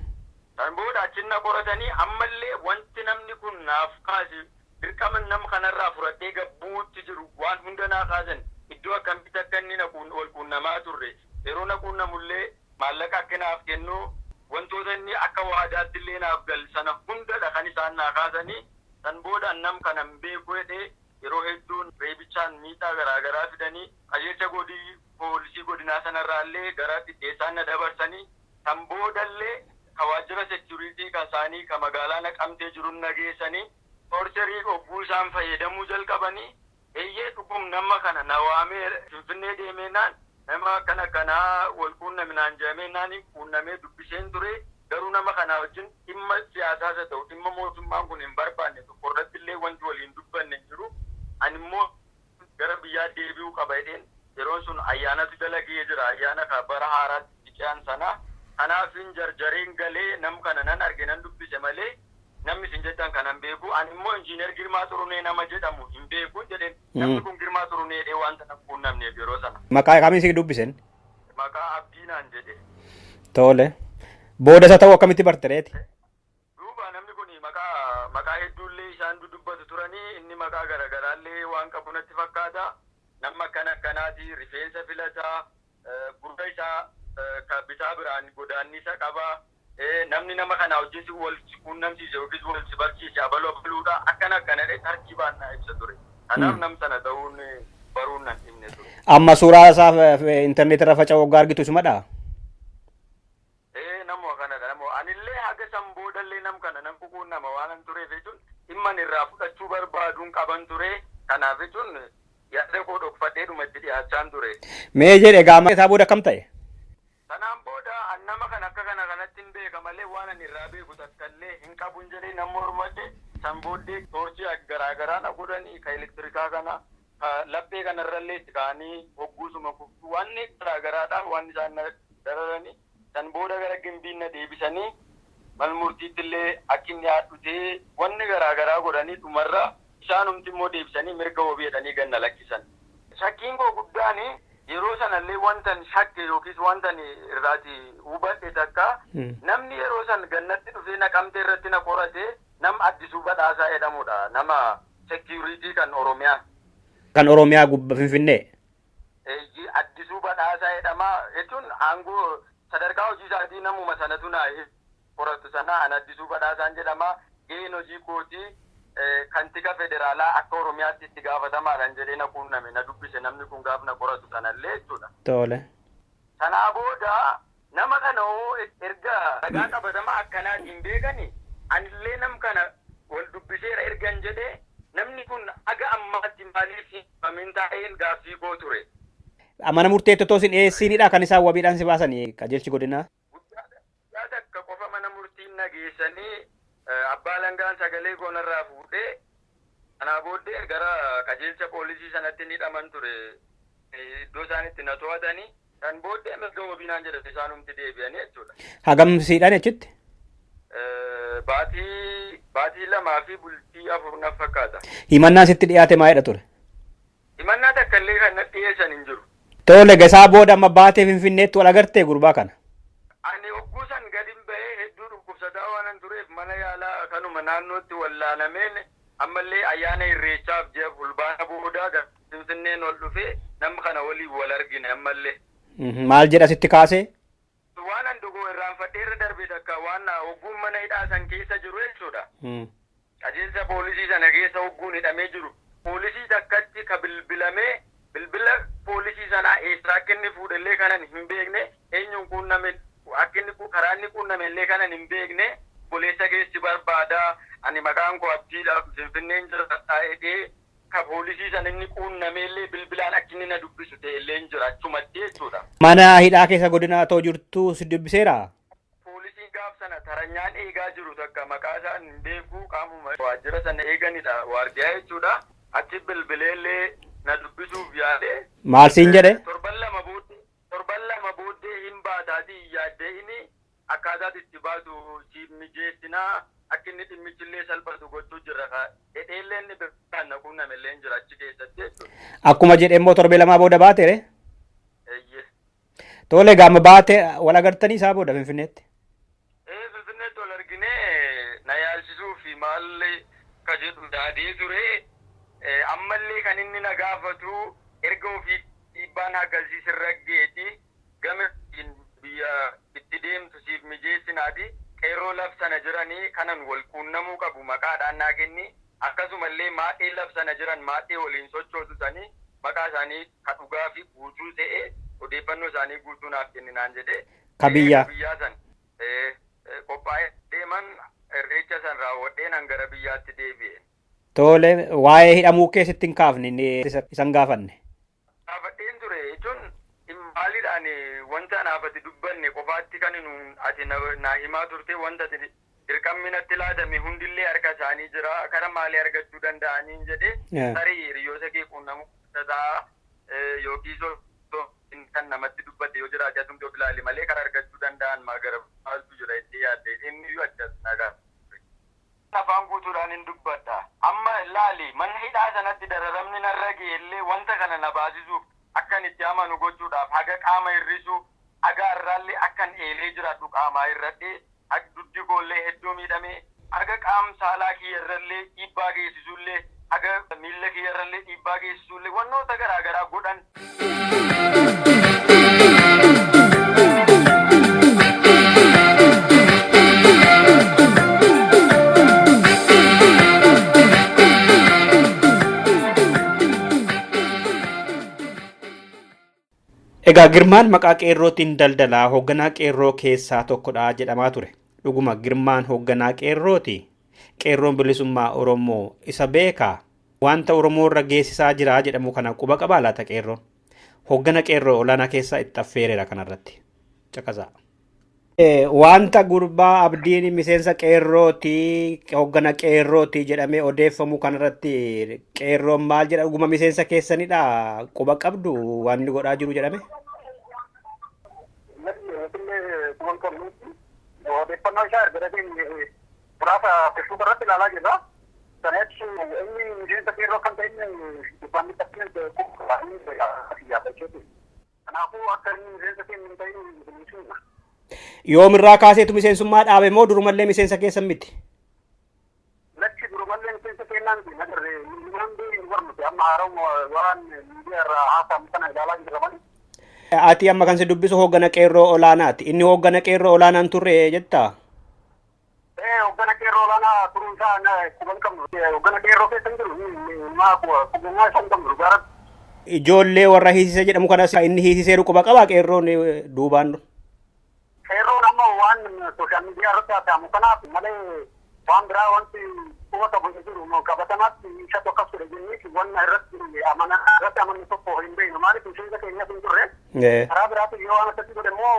San booda achi na qoratanii ammallee wanti namni kun naaf kaase dirqama nama kanarraa fudhadhee gabbuutti jiru waan hunda naa kaasan iddoo akkamitti akka inni wal quunnamaa turre yeroo na quunnamullee maallaqa akka naaf kennu wantoota inni akka waadaatti illee naaf gal sana hundadha kan isaan naa kaasanii san booda nam kana hin beeku jedhee yeroo hedduun reebichaan miidhaa garaagaraa fidanii qajeelcha godii poolisii godinaa sanarraallee gara dhidheessaan na dabarsanii san boodallee ka waajjira sekiyuriitii kan isaanii ka magaalaa naqamtee jiruun nageessanii torcherii hogguu isaan fayyadamuu jalqabanii eeyyee dhugum nama kana na waamee Finfinnee deemeenaan nama akkana akkanaa wal quunnaminaan jedhameenaan quunnamee dubbiseen ture garuu nama kanaa wajjin dhimma siyaasaas haa ta'u dhimma mootummaan kun hin barbaanne tokko irratti illee wanti waliin dubbanne hin jiru. Ani immoo gara biyyaa deebi'uu qaba jedheen yeroon sun ayyaanatu dalagee jira ayyaana ka bara haaraatti ce'an sana. Kanaaf hin jarjareen galee nam kana nan arge nan dubbise malee namni isin jettan kana hin beeku. Ani immoo injiinar Girmaa Xurunee nama jedhamu hin beeku jedheen. Namni kun Girmaa Xurunee jedhee wanta na quunnamneef yeroo sana. Maqaa kamiin si dubbisen? Maqaa Abdiinaan jedhe. Tole. Booda isa ta'uu akkamitti barte reeti? Duuba namni kun maqaa hedduullee isaan dudubbatu turanii inni maqaa garaagaraallee waan qabu natti fakkaata. Nama akkana akkanaati rifeensa filataa gurra isaa ka bitaa biraan godaannisa qaba. Namni nama kana wajjin wal quunnamsiise yookiis wal si barsiise abaluu abaluudha akkana akkana jedhee tartiibaan na ibsa ture. Kanaaf nam sana ta'uun baruun nan himne ture. Amma suuraa isaa intarneetii irra faca'u waggaa argitu isumadhaa? Namuma kanadha namuma anillee haga san boodallee nam kana nan quunnama waan an tureef jechuun dhimma irraa fudhachuu barbaaduun qaban ture. Kanaaf jechuun yaada koo dhokfadhee dhuma itti dhiyaachaan ture. Mee jedhe gaama isaa booda akkam ta'e? Sanaan booda an nama kana akka kana kanatti hin beeka malee waan ani irraa beeku takkallee hin qabu hin jedhee nama mormadhe san booddee toorchii garaagaraa na godhanii ka elektirikaa kana ka laphee kanarrallee itti ka'anii hogguusuma kuftuu waan garaagaraadhaan waan isaan na dararanii san booda gara gimbiin na deebisanii mal murtiitti illee akki inni haadhutee wanni garaagaraa godhanii dhumarra isaanumti immoo deebisanii mirga wabii jedhanii ganna lakkisan. Shakkiin koo guddaan yeroo sanallee wantan shakke yookiis wantan irraati hubadhe takka namni yeroo san gannatti dhufee naqamtee irratti na qorate nam Addisuu Badhaasaa jedhamudha. Nama Security kan Oromiyaa. Kan Oromiyaa gubbaa Finfinnee. Addisuu Badhaasaa jedhama jechuun aangoo sadarkaa hojii isaatii namuma sanatu naa qoratu sana an Addisuu Badhaasaan jedhama. Gaheen hojii kootii kantika federaalaa akka Oromiyaatti itti gaafatamaadhaan jedhee na quunname, na dubbise namni kun gaaf na qoratu sanallee jechuudha. Tole. Sanaa booda nama kana hoo erga ragaa qabatama akkanaatiin beekani anillee nam kana wal dubbiseera ergan jedhee namni kun haga ammaatti maaliif hin himamin taa'een gaaffii koo ture. Mana murteetti otoo isin dhiyeessiinidha kan isaan wabiidhaan si baasanii qajeelchi godinaa. Guyyaa takka qofa mana murtiin nageessanii abbaa langaan sagalee koonarraa fuudhee kanaa booddee gara qajeelcha poolisii sanatti ni hidhaman ture. Iddoo isaan itti na to'atanii kan booddee mirga wabiinaan jedhate isaanumti deebi'anii jechuudha. Hagam siidhaan achitti? Baatii 2 fi bultii 4 na fakkaata. Himannaan sitti dhiyaate maalidha ture? Himannaa takka illee kan natti dhiyeessan hin jiru. Tole gasaa booda amma baatee Finfinneetti wal agartee gurbaa kana. Ani hogguu san gadi bahee hedduu dhukkubsataa waan tureef mana yaalaa kanuma naannootti wallaalameen ammallee ayyaana irreechaaf ji'a fulbaana boodaa Finfinneen ol dhufee nama kana waliin wal argine ammallee. Maal jedha sitti kaasee? Waan an dhuguu irraanfadhee irra darbe takka waan hogguun mana hidhaa san keessa jiru jechuudha. Qajeelcha poolisii sana keessa hogguun hidhamee jiru. Poolisii takkatti ka bilbilamee bilbila poolisii sanaa eessaa akka inni fuudhellee kanan hin beekne eenyuun quunname akka inni karaa inni quunname illee kanan hin beekne poolisa keessi barbaadaa ani maqaan koo Abdiidha Finfinneen jira jedhee ka poolisii sana inni quunname illee bilbilaan akka inni na dubbisu ta'e illee hin jira achumatti jechuudha. Mana hidhaa keessa godina otoo jirtu si dubbiseera? Poolisiin gaaf sana taranyaan eegaa jiru takka maqaa isaan hin beeku qaamuma waajjira sana eeganidha waardiyaa jechuudha. Achi bilbileellee na dubbisuuf yaale. Maal siin jedhe? Torban lama booddee hin baataatii yaaddee inni akkaataa itti baatu siif mijeessinaa akka inni dhimmichillee salphatu gochuu jirra. Hidheellee inni biraan na quunname illee hin jira achi keessatti jechuudha. Akkuma jedhe immoo torbee lamaa booda baate ree? Eeyyee. Tole gaama baate wal agartanii isaa booda Finfinneetti? Finfinneetti wal arginee na yaalchisuu fi maal ka jedhu yaadee ture. Ammallee kan inni na gaafatu erga ofii dhiibbaan hagalsiis irra geeti gama biyya itti deemtu siif mijeessinaati qeerroo laf sana jiranii kanan wal quunnamuu qabu maqaadhaan naa kenni akkasumallee maatii laf sana jiran maatii waliin sochootu sanii maqaa isaanii ka dhugaa fi guutuu ta'e odeeffannoo isaanii guutuu naaf kenninaan jedhee. Ka biyyaa. Biyyaa san qophaa'ee deeman irreecha san raawwadheen an gara biyyaatti deebi'e. Tole waa'ee hidhamuu keessatti hin kaafne isan gaafanne. Gaafadheen ture jechuun maaliidhaan wanta anaaf ati dubbanne qofaatti kan ati na himaa turte wanta ati dirqamni natti laatame hundillee harka isaanii jira kara maalii argachuu danda'aniin jedhee tarii hiriyoota kee quunnamuu tasaa yookiis kan namatti dubbate yoo jiraate asumti of ilaali malee kara argachuu danda'an maa gara maaltu jira itti yaadde inni iyyuu achi as nagaa. Afaan guutuudhaan hin dubbadha. Amma ilaali mana hidhaa sanatti dararamni narra ga'e wanta kana na baasisuuf akkan itti amanu gochuudhaaf haga qaama hir'isuu haga har'aallee akkan eelee jiraadhu qaamaa irradhee duddi koollee hedduu miidhamee haga qaam saalaa kiyyarrallee dhiibbaa geessisullee haga miilla kiyyarrallee dhiibbaa geessisullee wannoota garaa garaa godhan. Egaa Girmaan maqaa qeerrootiin daldalaa hoogganaa qeerroo keessaa tokkodha jedhamaa ture. Dhuguma Girmaan hoogganaa qeerrooti. Qeerroon bilisummaa Oromoo isa beekaa? Wanta Oromoo irra geessisaa jira jedhamu kana quba qabaa laata qeerroon? Hooggana qeerroo olaanaa keessaa itti affeereera kanarratti. Caqasaa. Wanta gurbaa Abdiin miseensa qeerrooti hooggana qeerrooti jedhamee odeeffamu kanarratti qeerroon maal jedha? Dhuguma miseensa keessanidha quba qabdu waan inni godhaa jiru jedhame? Odeeffannoo isaa erga dhageenye muraasa Facebook irratti ilaalaa jirra. Saneetti inni miseensa qeerroo kan ta'e dubbanni jechuudha. Kanaafuu akka inni miseensa keenya hin ta'in hin. Yoomirraa kaaseetu miseensummaa dhaabe moo durumallee miseensa keessan miti? Lakki durumallee miseensa keenya kennaa miti nagarre hundi hin barnuti amma haaramu waan miidiyaa irraa haasamu kana ilaalaa jirra malee. Ati amma kan si dubbisu hooggana qeerroo olaanaati. Inni hooggana qeerroo olaanaan turre jettaa? Hooggana qeerroo olaanaa turuun isaa quba hin qabnu. Hooggana qeerroo keessa hin jiru. Qubummaa isaa hin qabnu dhugaarratti. Ijoollee warra hiisise jedhamu kanas inni hiisiseeru quba qabaa qeerroon duubaan. Qeerroon amma waan social media irratti haasa'amu kanaaf malee waan biraa wanti quba qabu hin jiru. Qabatamaatti isatu akkas godhe jennee wanna irratti amana irratti amannu tokko hin beeknu. Maaliif miseensa keenyas hin turre. Karaa biraatiin yoo waan akkasii godhe immoo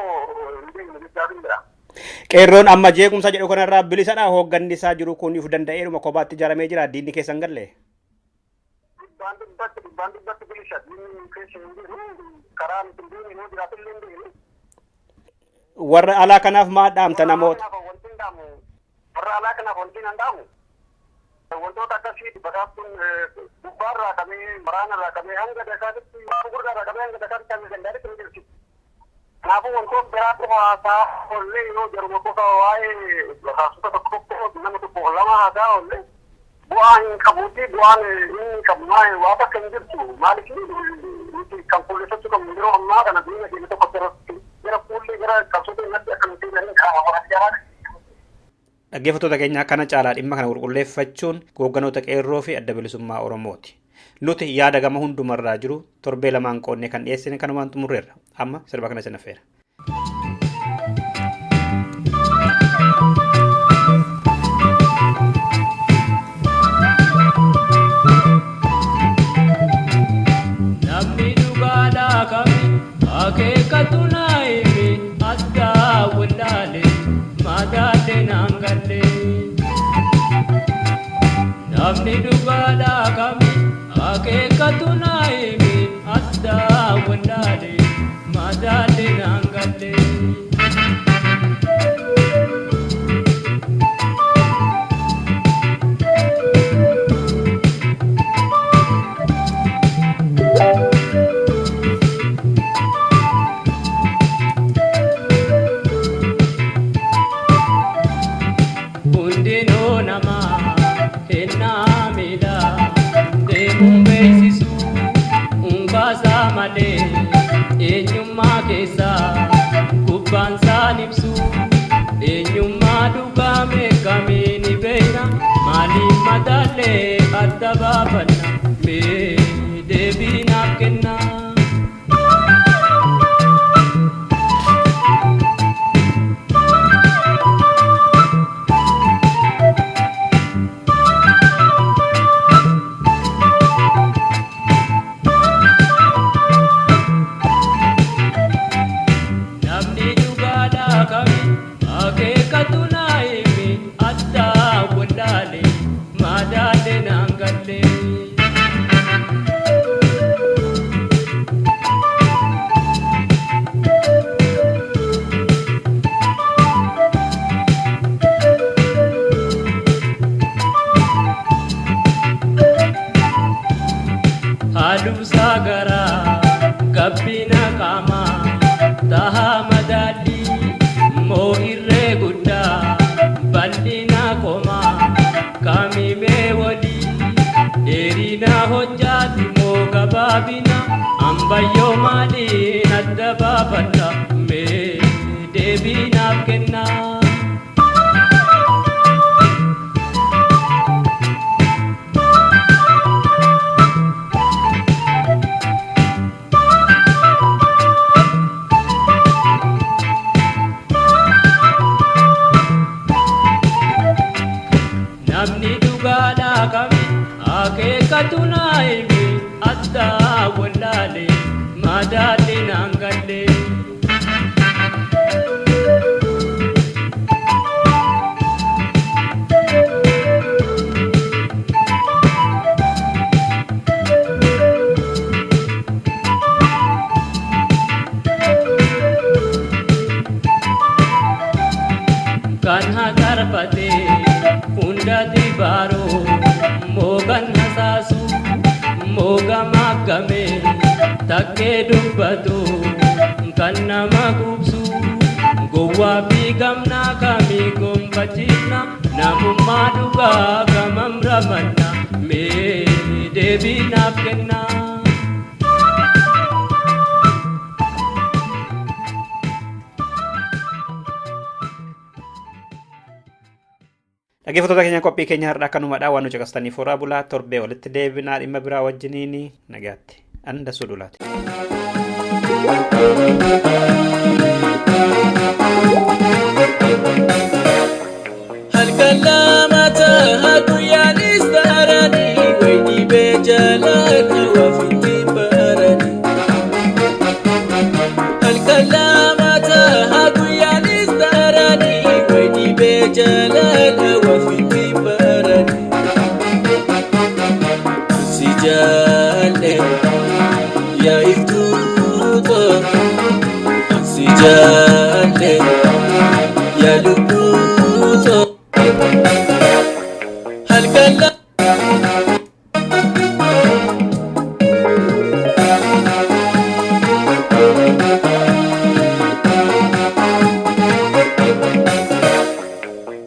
hin beeknu jechaa hin jira. Qeerroon amma jeequmsa jedhu kanarraa bilisadha hoogganni isaa jiru kun of danda'eeruma kophaatti ijaaramee jira diinni keessa hin galle. Dhibbaan dhibbatti bilisa diinni keessa hin jiru karaa nuti hin deemne yoo jiraatu illee hin deemne. Warra alaa kanaaf maal dhaamta namoota? Wanti hin dhaamu warra alaa kanaaf wanti hin dhaamu wantoota akkasii bakaaftuun gubbaarraa qabee waraanarraa qabee hanga dakaatti gurgurdaarraa qabee hanga dakaatti hanga gandaatti ni jirti. Kanaafuu wantoota biraa qofa haasaa oollee yoo jaruma qofa waa'ee bakaaftuta tokko tokko nama tokko lama haasaa oollee bu'aa hin qabuuti bu'aan inni qabu waa bakka hin jirtu maaliif nuti kan fuulleffachuu qabnu yeroo ammaa kana diina keenya tokko gara fuullee gara qabsoota irratti akka nuti jedhanii qaama horaa Dhaggeeffattoota keenya kana caalaa dhimma kana qulqulleeffachuun hoogganoota qeerroo fi adda bilisummaa Oromooti. Nuti yaada gama hundumarraa jiru torbee lamaan qoonnee kan dhiyeessine kanumaan xumurreerra. Amma sirba kana isin affeera. Namni dhugaadhaa kami akeekatu naa himi addaa wallaale madaalee naan galle. Namni dhugaadhaa kami akeekatu naa himi addaa wallaale madaalee naan galle. Hundinuu namaa kennaa miidhaa deemuun beeksisu unkaasaa malee eenyummaa keessaa gubbaansaan ibsu eenyummaa dhugaa meeqamii ni beekna maaliif madaallee adda baafanna mee deebii naaf kennaa. Namni dhugaadhaa kami akeekatu naa himi addaa wallaale madaalee naan galle. Haadhuusaa garaa gabbina qaamaa tahaa madaalli moo irree guddaa bal'ina qomaa kamimee walii dheerina hojjaati moo gabaabina ambayyoo maaliin adda baafadha mee deebii naaf kennaa. Namni dhugaadhaa kami akeekatu naa himi addaa wallaale madaalli naan galle. Kan hakarfate hunda dibaaroo moogan hasaasu mooga maggame takkee dubbatu kan nama gubsu gowwaa fi gamnaa kamii gonfachiifna namummaa dhugaa gamam. manna mee deebii naaf kennaa. Dhaggeeffattoota keenya, qophii keenya har'aa kanumadha. Waan nu caqastaniif horaa bulaa. Torbee walitti deebinaa dhimma biraa wajjiniin, nagaatti. Anda sudulaati. Halkan lama ta'a guyyaanis taranii wayii beejalaan hawaafatti baranii. Halkan lama ta'a guyyaanis taranii wayii beejalaan hawaafatti baranii. Si jaalle yaa iftuuto, si jaalle yaa lubbuuto. Halkan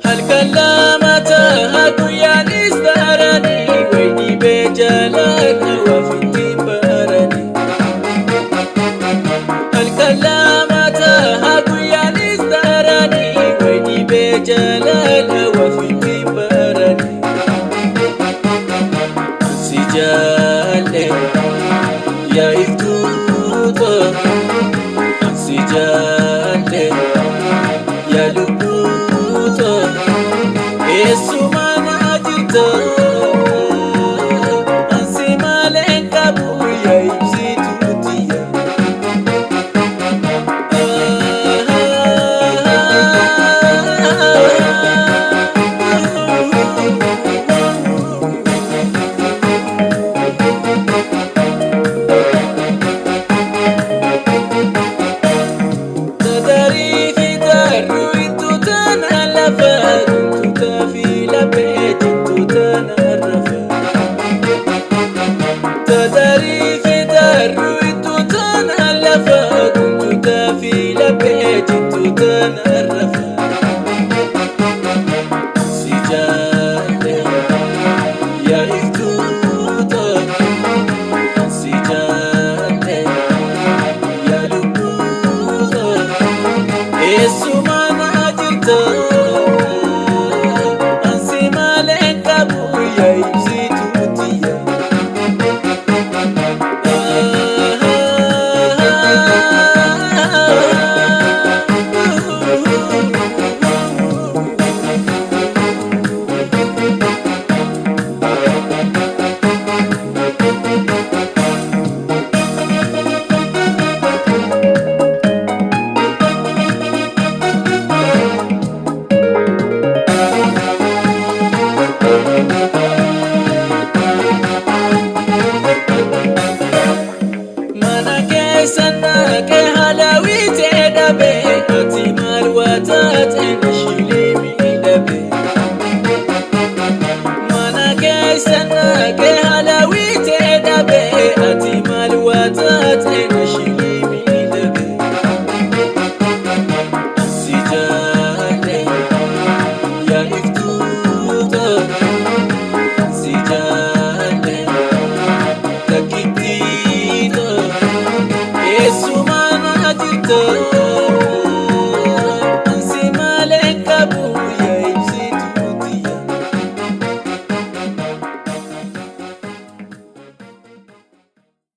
Halkan lama ta'a guyyaanis taranii wayii beejalaan hawaafatti baranii. Halkan lama ta'a guyyaanis taranii wayii beejalaan.